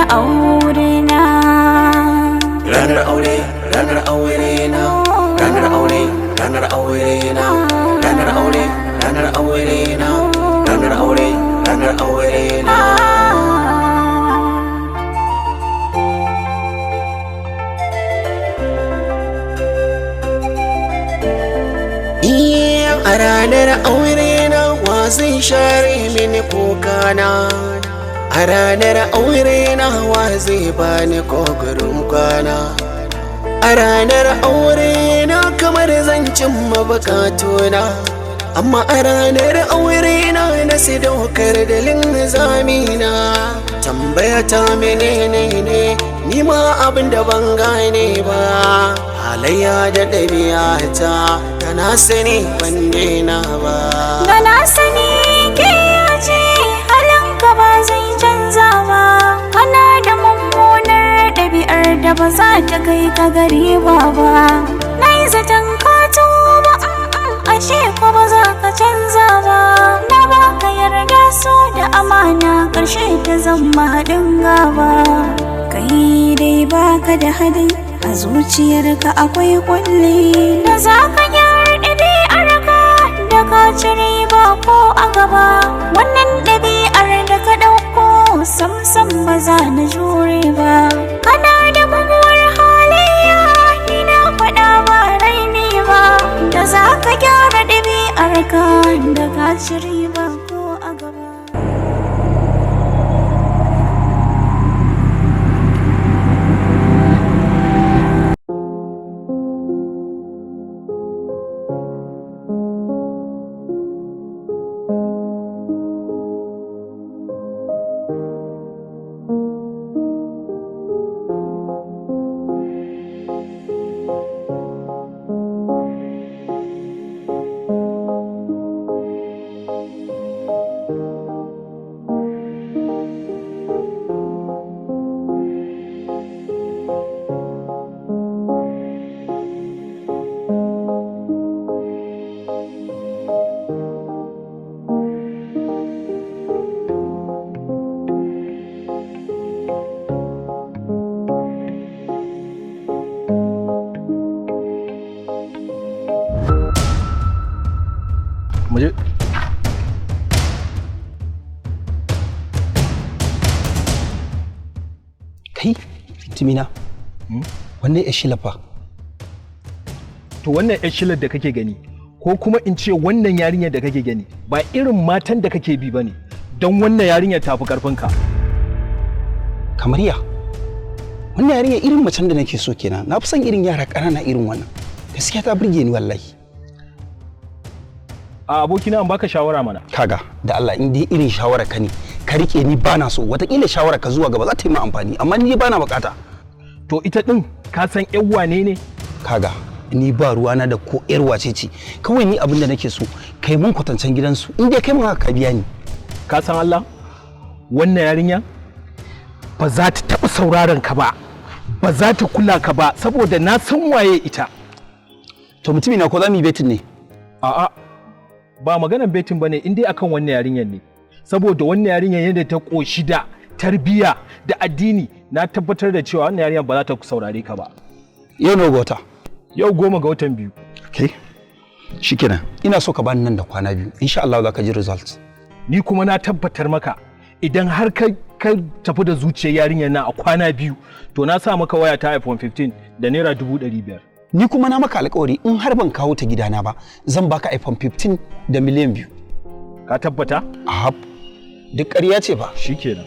Aure na. Ranar aure, ranar aure na, ranar aure, ranar aure na, ranar aure, ranar aure na, ranar aure, ranar aure na. Iya, a ranar aure na, wa zai share mini kukana? A ranar aure na, wa zai bani kogarin kwana? A ranar aure na, kamar zan cimma bukatuna, amma a ranar aure na, na sadaukar da linzamina. Tambaya ta, menene ne? Ni ma abin da ban gane ba, halayya da ɗabi'ata da na sani ban daina ba. Da na sani ke ce halinka ba zai canza ba. Kana da mummunar ɗabi'ar da ba za ta kai ka gari ba ba. Na yi zaton ka tuba, ashe ko ba za ka canza ba. Na baka yarda, so da amana, ƙarshe ta zama haɗin gaba. Kai dai baka da hali, a zuciyarka akwai kulli. Da za ka gyara ɗabi'ar ka da ka ci riba ko a gaba. Wannan ɗabi'ar da ka ɗauko, samsam ba za na jure ba. Kana da muguwar halayya, ni na faɗa ba raini ba. Da za ka gyara ɗabi'ar ka da ka ci riba ko a gaba. Mu je. Kai, tumina, wannan ya shilafa. To, wannan yar shilar da kake gani, ko kuma in ce wannan yarinyar da kake gani, ba irin matan da kake bi bane, don wannan yarinyar tafi karfinka. Kamar ya? Wannan yarinya irin macen da nake so kenan. Na fi son irin yara ƙanana irin wannan. Gaskiya ta burge ni wallahi. A abokina, an baka shawara mana. Kaga, da Allah, in dai irin shawara ka ne, ka rike, ni bana so. Watakila shawara ka zuwa gaba za ta yi min amfani, amma ni dai bana bukata. To, ita din ka san yan wane ne? Kaga, ni ba ruwana da ko yar wace ce. Kawai ni abin da nake so, kai mun kwatancen gidansu. In dai kai mun haka, ka biya ni. Ka san Allah, wannan yarinya ba za ta taɓa sauraron ka ba, ba za ta kula ka ba, saboda na san waye ita. To mutumi na, ko za mu yi betting ne? A'a, ba maganan betting bane, in dai akan wannan yarinyar ne, saboda wannan yarinyar yadda ta koshi da tarbiyya da addini, na tabbatar da cewa wannan yarinyar ba za ta saurare ka ba. Yau nawa ga wata? Yau 10 ga watan 2. Okay, shikenan, ina so ka bani nan da kwana 2, insha Allah za ka ji result. Ni kuma na tabbatar maka, idan har ka tafi da zuciyar yarinyar nan a kwana 2, to na sa maka waya ta iPhone 15 da naira 500,000. Ni kuma na maka alƙawari, in har ban kawo ta gidana ba, zan baka iPhone 15 da miliyan 2. Ka tabbata? A duk ƙarya ce ba. Shikenan.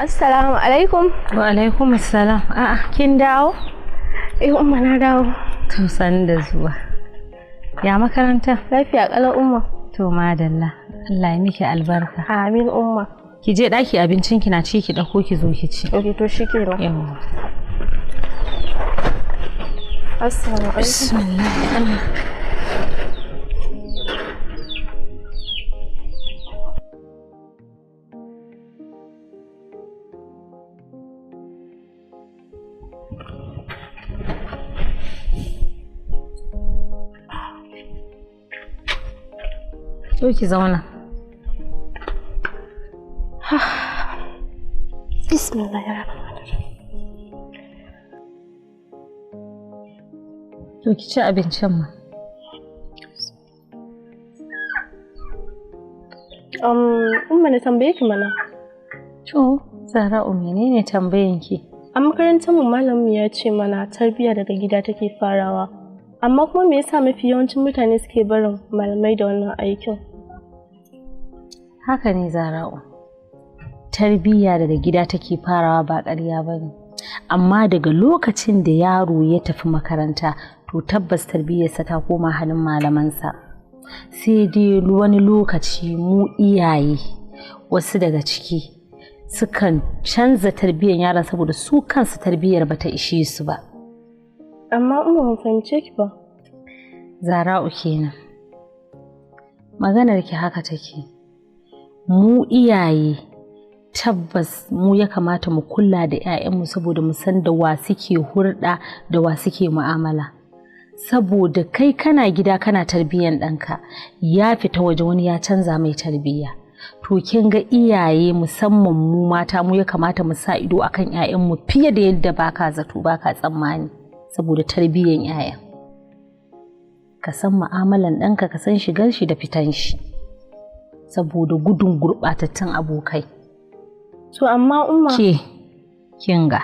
Assalamu alaikum. Wa alaikum assalam. A'a, kin dawo? Eh umma, na dawo. To, sannu da zuwa. Ya makaranta? Lafiya kalau, umma. To madalla. Allah ya miki albarka. Amin, umma. Ki je ɗaki abincin ki na ci ki ɗauko ki zo ki ci. Ok, to shi kenan. Yawwa. Assalamu alaikum. Bismillah. Zo ki zauna. Bismillahirrahmanirrahim. To ki ci abincin ma. Umma na tambaye ki mana. To, Zara'u menene tambayan ki? A makarantar mu malamin ya ce mana tarbiyya daga gida take farawa. Amma kuma me yasa mafi yawancin mutane suke barin malamai da wannan aikin? Haka ne Zara'u. Tarbiyya daga gida take farawa ba ƙarya ba ne. Amma daga lokacin da yaro ya tafi makaranta to tabbas tarbiyyarsa ta koma hannun malamansa. Sai dai wani lokaci mu iyaye wasu daga ciki sukan canza tarbiyyar yaran saboda su kansu tarbiyyar bata ishe su ba. Amma umma ban fahimce ki ba. Zara'u kenan. Maganar ki haka take. Mu iyaye tabbas mu ya kamata mu kula da 'ya'yanmu saboda mu san da wa suke hurɗa da wa suke mu'amala. Saboda kai kana gida kana tarbiyyan ɗanka ya fita waje wani ya canza mai tarbiyya. To kin ga iyaye musamman mu mata mu ya kamata mu sa ido akan 'ya'yanmu fiye da yadda baka zato baka tsammani saboda tarbiyyan 'ya'yan. Ka san mu'amalan ɗanka ka san shigar shi da fitan shi saboda gudun gurɓatattun abokai. To amma umma Ke kin ga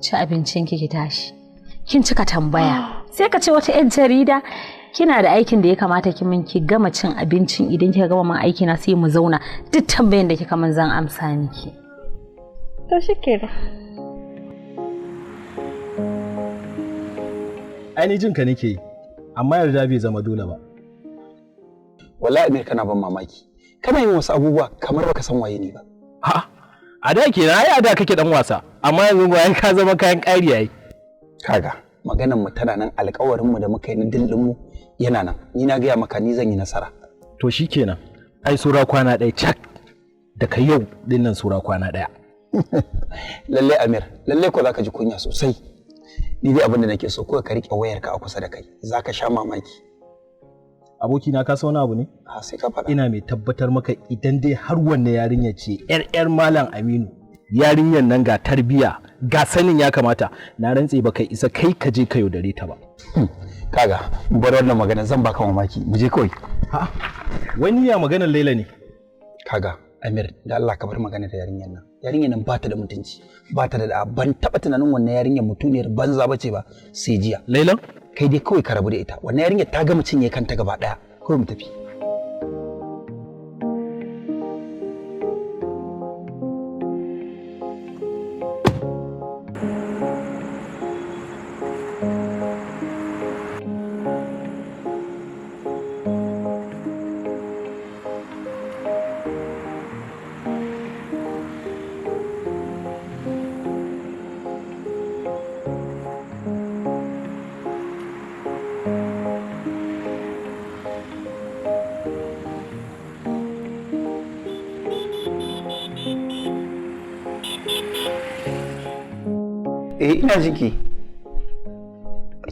ci abincin ki ki tashi. Kin cika tambaya. Sai ka ce wata 'yar jarida kina da aikin da ya kamata ki min ki gama cin abincin idan kika gama min aiki na sai mu zauna duk tambayan da kika min zan amsa miki. To shi kenan. Ai ni jin ka nake yi, amma yarda bai zama dole ba. Wallahi Amir kana ban mamaki. Kana yin wasu abubuwa kamar baka san waye ni ba. A'a, a da kenan ai a da kake dan wasa, amma yanzu bayan ka zama kayan ƙari yayi. Kaga maganar mu tana nan alƙawarin mu da muka yi na dillin mu yana nan. Ni na gaya maka ni zan yi nasara. To shikenan, ai sura kwana ɗaya cak daga yau din nan sura kwana ɗaya. Lalle Amir, lalle ko zaka ji kunya sosai. Ni dai abin da nake so ko ka rike wayarka a kusa da kai, zaka sha mamaki. Abokina ka san wani abu ne? A sai ka faɗa. Ina mai tabbatar maka idan dai har wannan yarinya ce yar yar Malam Aminu yarinyar nan ga tarbiya ga sanin ya kamata na rantse baka isa kai ka je ka yaudare ta ba. Kaga, bar wannan magana zan baka mamaki, mu je kawai. Ha? Wani ya maganar Laila ne? Kaga, Amir, da Allah ka bar magana da yarinyar nan. Yarinyar nan ba ta da mutunci, ba ta da da'a. Ban taɓa tunanin wannan yarinyar mutuniyar banza bace ba sai jiya. Laila? Kai dai kawai ka rabu da ita. Wannan yarinyar ta gama cinye kanta gaba ɗaya. Kawai mu tafi. Eh ina jinki.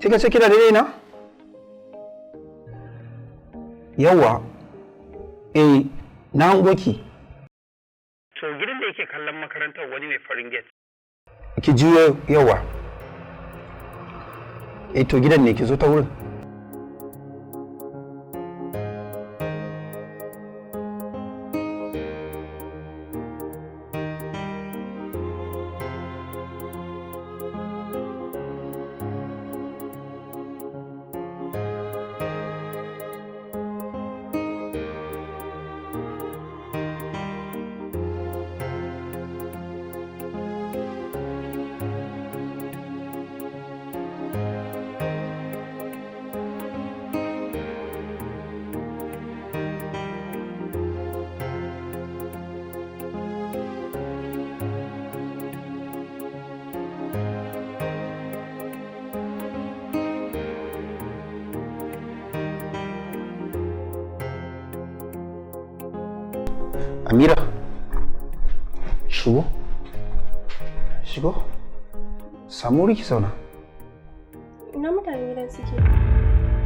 Kika ce kina daidai na? Yawwa. Eh na hango ki. To gidan da yake kallon makarantar wani mai farin gate. Ki juyo yawwa. Eh to gidan ne ki zo ta wurin. Amira, shigo, shigo, samu wuri ki zauna. Ina mutanen gidan suke?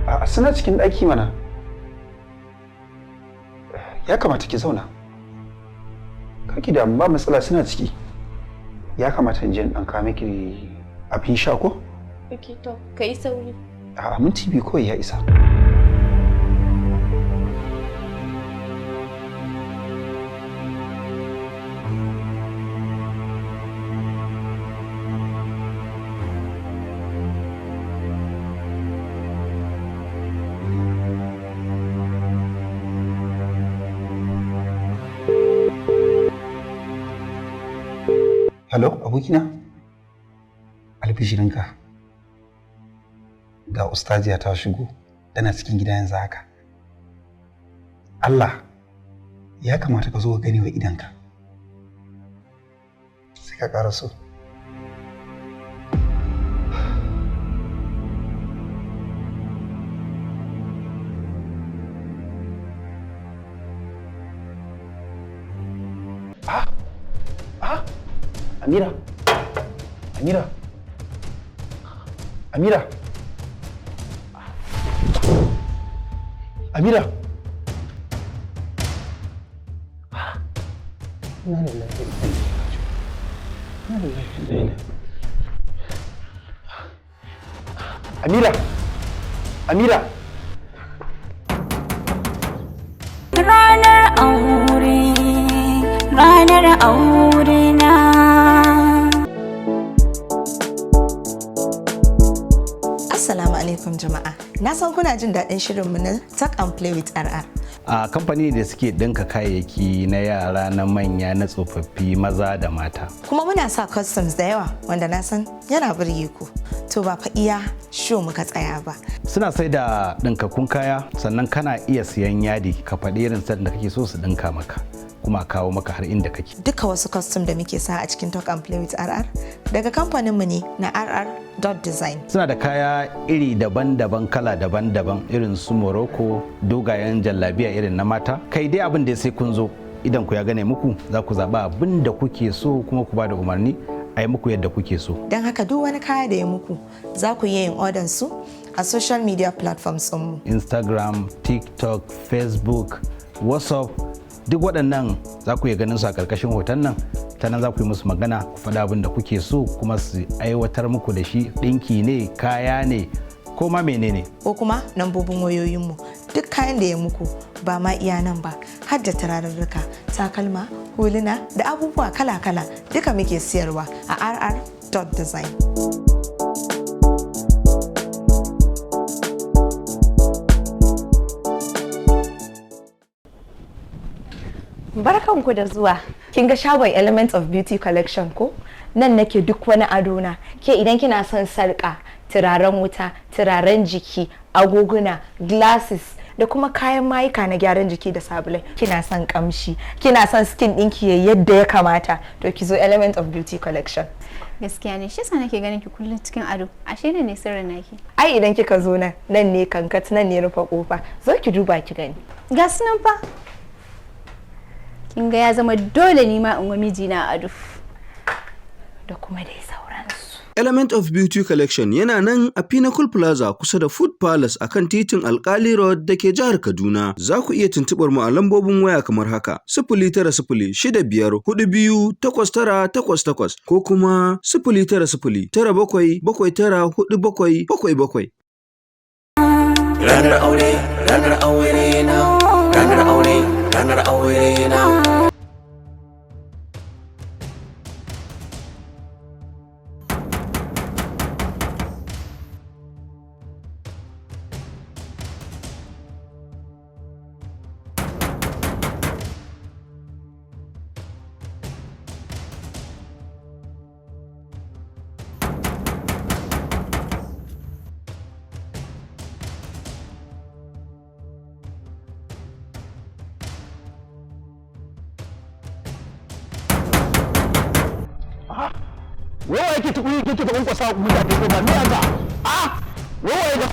A suna cikin ɗaki mana. Ya kamata ki zauna. Kar ki damu, ba matsala, suna ciki. Ya kamata in je in ɗan kawo miki abin sha ko? Ok, to, ka yi sauri. A minti 2 kawai ya isa. Hello, abokina? Albishirinka. Ga ustaziya ta shigo, tana cikin gida yanzu haka. Allah, ya kamata ka zo ka gani wa idanka. Sai ka ƙara so. Ah! Ah! Amira! Amira! Amira! Amira! Inna lillahi wa inna ilaihi raji'un. Inna lillahi wa inna ilaihi. Amira! Amira! Ranar aure, ranar aure na. Assalamu alaikum jama'a. Na san kuna jin daɗin shirinmu na Talk and Play with RR. A kamfani da suke ɗinka kayayyaki na yara, na manya, na tsofaffi, maza da mata. Kuma muna sa costumes da yawa wanda na san yana burge ku. To ba fa iya show muka tsaya ba. Suna sai da ɗinkakkun kaya, sannan kana iya siyan yadi ka faɗi irin set da kake so su ɗinka maka, kuma a kawo maka har inda kake. Duka wasu costume da muke sa a cikin Talk and Play with RR daga kamfaninmu ne na RR.design. Suna da kaya iri daban-daban, kala daban-daban, irin su Morocco, dogayen jallabiya irin na mata. Kai dai abin da sai kun zo idan ku ya gane muku, za ku zaɓa abin da kuke so kuma ku ba da umarni a yi muku yadda kuke so. Don haka duk wani kaya da ya muku za ku iya yin order su a social media platforms mu. Instagram, TikTok, Facebook, WhatsApp, duk waɗannan za ku iya ganin su a ƙarƙashin hoton nan. Ta nan za ku yi musu magana, ku faɗa abin da kuke so kuma su aiwatar muku da shi. Ɗinki ne, kaya ne, ko ma menene. Ko kuma lambobin wayoyinmu. Duk kayan da ya muku, ba ma iya nan ba, har da turarurruka, takalma, huluna da abubuwa kala-kala, duka muke siyarwa a rr.design. Barkanku da zuwa. Kin ga shagon Elements of Beauty Collection ko? Nan nake duk wani adona. Ke idan kina son sarƙa, turaren wuta, turaren jiki, agoguna, glasses da kuma kayan mayuka na gyaran jiki da sabulai. Kina son kamshi, kina son skin ɗinki yayi yadda ya kamata, to ki zo Element of Beauty Collection. Gaskiya ne, shi yasa nake ganin ki kullum cikin ado. Ashe ne sirrin naki. Ai idan kika zo nan, nan ne kankat, nan ne rufe kofa. Zo ki duba ki gani. Ga su nan fa. Kin ga ya zama dole ni ma in wa mijina ado. Da kuma dai sauransu. Element of Beauty Collection yana nan a Pinnacle Plaza kusa da Food Palace a kan titin Alkali Road da ke jihar Kaduna. Za ku iya tuntuɓar mu a lambobin waya kamar haka: 09065428988 ko kuma 09097794777. Ranar aure, ranar aure na, ranar aure, ranar aure na. Wai wa yake tukuri yake ta kwankwasa mutane ko ba me haka? A wai waye da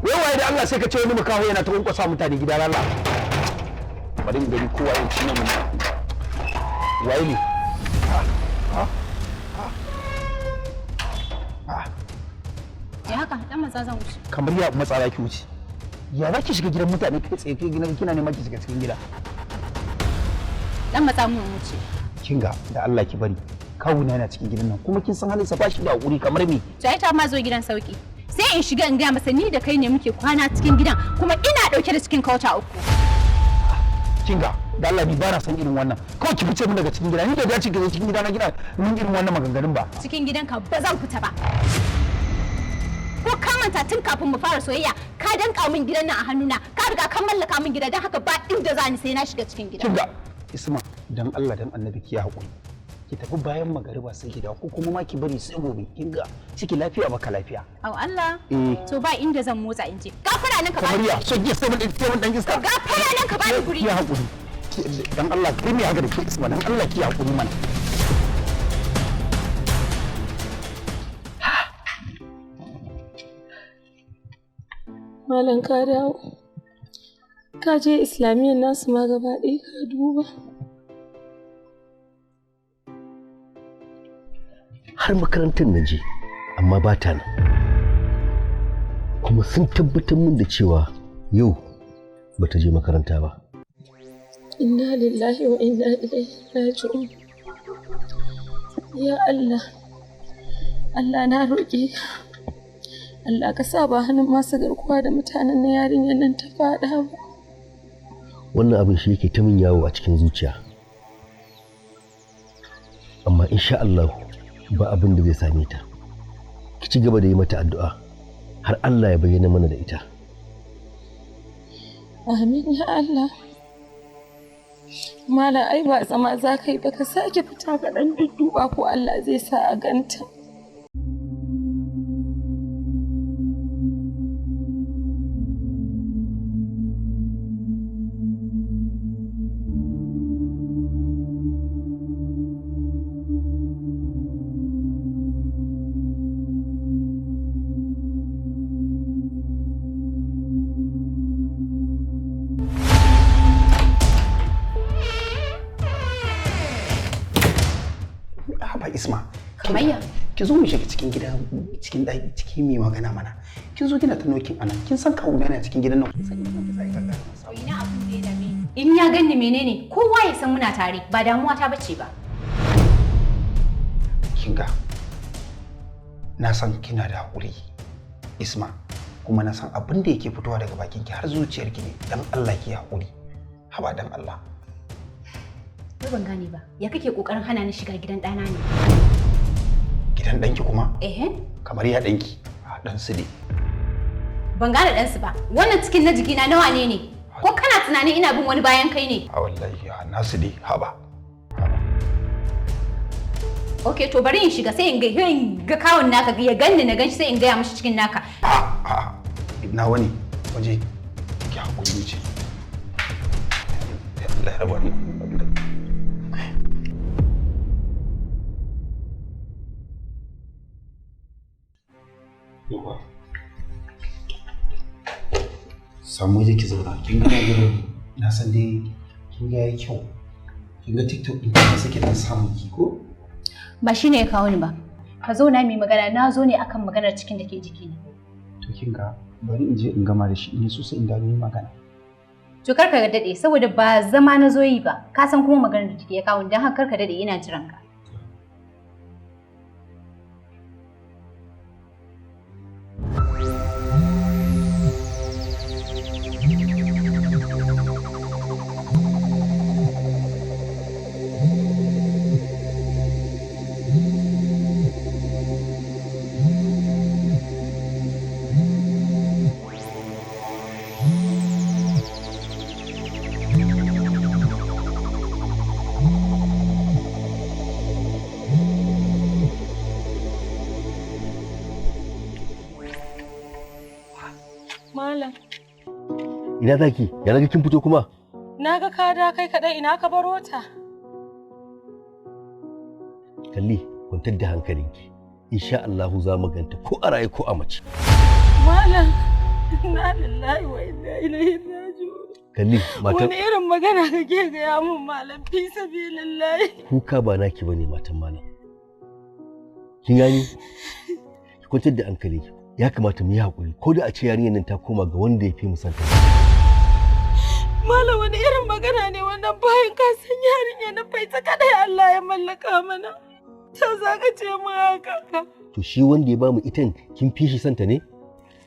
wai waye da Allah, sai ka ce wani makaho yana ta kwankwasa mutane gida, Allah. Bari in gani kowa ya ci nan. Waye ne? Ya haka dan matsa zan wuce. Kamar ya matsa za ki wuce. Ya za ki shiga gidan mutane kai tsaye kai gidan kina neman ki shiga cikin gida? Dan matsa mun wuce. Kinga da Allah ki bari. Kawuna yana cikin gidan nan kuma kin san halinsa ba shi da hakuri kamar me. To ai ta ma zo gidan sauki. Sai in shiga in gaya masa ni da kai ne muke kwana cikin gidan kuma ina dauke da cikin kauta uku. Kinga da Allah ni ba na san irin wannan. Kawai ki fice min daga cikin gida. Ni da dace ki zo cikin gida na gida mun irin wannan maganganun ba. Cikin gidanka ba zan fita ba. Ko ka manta tun kafin mu fara soyayya ka danka min gidan nan a hannuna, ka riga ka mallaka min gida, don haka ba inda za ni sai na shiga cikin gida. Kinga Isma, dan Allah dan Annabi ki hakuri. Ki tafi bayan magariba sai ki dawo, ko kuma ma ki bari sai gobe. Kinga ciki lafiya baka lafiya. Au Allah. Eh. To ba inda zan motsa in je. Gafara nan ka Kamar bani. ya so ki sai mun dan iska. Gafara nan ka bani guri. Ki hakuri. Dan Allah kai me haka da ke Isma, dan Allah ki hakuri mana. Malam ka dawo. Ka je islamiyyar nasu ma gaba ɗaya ka duba. Har makarantar na je, amma ba ta nan. Kuma sun tabbatar min da cewa yau ba ta je makaranta ba. Inna lillahi wa inna ilaihi raji'un. Ya Allah, Allah na roƙe ka. Allah ka sa ba hannun masu garkuwa da mutanen na yarinyar nan ta faɗa ba. Wannan abin shi yake ta min yawo a cikin zuciya. Amma insha Allah ba abin da zai same ta. Ki ci gaba da yi mata addu'a har Allah ya bayyana mana da ita. Amin ya Allah. Malam ai ba zama za ka yi ba, ka sake fita ka ɗan dudduba ko Allah zai sa a ganta. Haba Isma. Kamayya. Ki zo mu shiga cikin gida, cikin ɗaki, ciki mai magana mana. Kin zo kina ta nokin anan. Kin san kawuna yana cikin gidan nan. Kin san gidan nan sai ka ga. Ina abin da ya dame ni. In ya ganni menene? Kowa ya san muna tare, ba damuwa ta bace ba. Kin ga. Na san kina da hakuri Isma, kuma na san abin da yake fitowa daga bakin ki har zuciyarki ne. Dan Allah ki hakuri. Haba dan Allah. Wai ban gane ba. Ya kake kokarin hana ni shiga gidan ɗana ne? Gidan ɗanki kuma? Eh. Kamar ya ɗanki. A ɗan su ne. Ban gane ɗansu ba. Wannan cikin na jikina nawa ne ne? Ko kana tunanin ina bin wani bayan kai ne? A wallahi a nasu ne. Haba. Okay, to bari in shiga sai in ga kawun naka ya ganni na ganshi sai in gaya mishi cikin naka. A nawa ne waje ki hakuri mu ce. Allah ya raba ni. Samu waje ki zauna. Kin ga gurin na san dai kin ga yayi kyau. Kin ga TikTok din ki sake dan samun ki ko? Ba shine ya kawo ni ba. Ka zo na mai magana, na zo ne akan maganar cikin da ke jikina. To kin ga bari in je in gama da shi in so sai in dawo yi magana. To kar ka dade saboda ba zama na zo yi ba. Ka san kuma maganar da take ya kawo ni, dan haka kar ka dade ina jiran ka. Malam, Ina zaki? Ya naga kin fito kuma? na ga ka da kai kaɗai, ina ka baro ta. Kalli, kwantar da hankalinki. Insha Allah za mu ganta ko a raye ko a mace. Malam, inna lillahi wa inna ilaihi raji'un. Kalli matan. Wani irin magana kake gaya min malam fi sabilillahi. Kuka ba naki bane matan malam. Kin gani? Ki kwantar da hankali. Ya kamata mu yi hakuri ko da a ce yarinyar nan ta koma ga wanda ya fi mu santa. Malam wani irin magana ne wannan bayan ka san yarinya na faita kadai Allah ya mallaka mana. Ta za ka ce mu haka. To shi wanda ya bamu itan kin fi shi santa ne?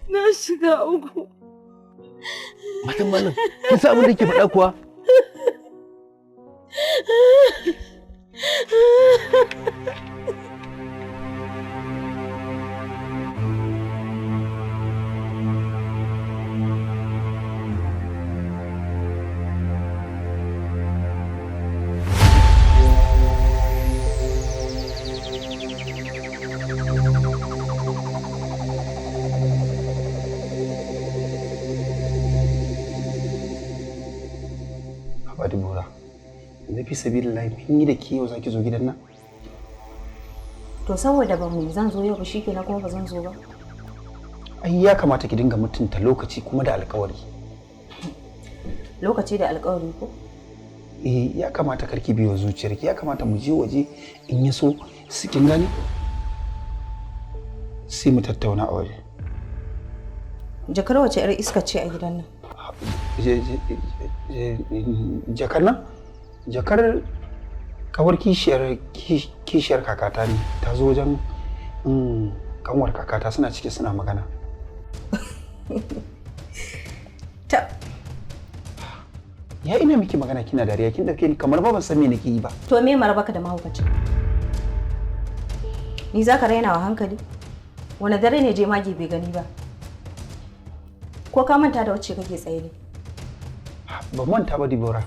Na shiga uku. Matan malam, kin san abin da ke faɗa kuwa? Dibora, yanzu fi sabilillahi mun yi da ke yau zaki zo gidan nan? To saboda ba mu zan zo yau ba shikenan kuma ba zan zo ba. Ai ya kamata ki dinga mutunta lokaci kuma da alƙawari. Lokaci da alƙawari ko? Eh ya kamata karki biyo zuciyarki, ya kamata mu je waje in ya so su kin gane? Sai mu tattauna a waje. Jakar wace 'yar iska ce a gidan nan? Jakar nan? Jakar kawar kishiyar kakata ne, ta zo wajen kanwar kakata suna ciki suna magana. Ta. Ya ina miki magana kina dariya kin dauke ni kamar ba ban san me nake yi ba. To me marabaka da mahaukaci? Ni za ka raina wa hankali? Wani dare ne je mage bai gani ba? Ko ka manta da wacce kake tsaye ne? Ban manta ba Dibora.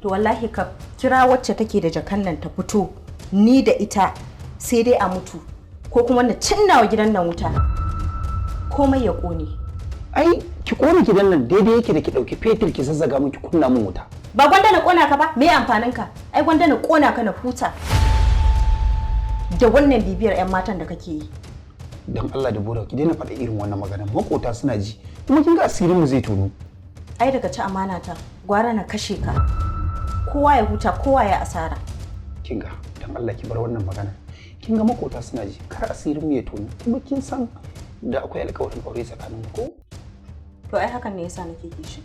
To wallahi ka kira wacce take da jakan nan ta fito ni da ita sai dai a mutu ko kuma na cinna wa gidan nan wuta. Komai ya kone. Ai ki kone gidan nan daidai yake da ki dauki fetur ki zazzaga min ki kunna min wuta. Ba gwanda na kona ka ba, me amfanin ka? Ai gwanda na kona ka na huta. Da wannan bibiyar 'yan matan da kake yi. Don Allah Dibora ki daina faɗa irin wannan maganar, makota suna ji kuma kin ga asirin mu zai tono. Ai daga ci amana ta gwara na kashe ka. Kowa ya huta kowa ya asara. Kin ga don Allah ki bar wannan magana. Kin ga makota suna ji kar asirin mu ya tono kuma kin san da akwai alƙawarin aure tsakanin mu ko? To ai hakan ne yasa nake kishin.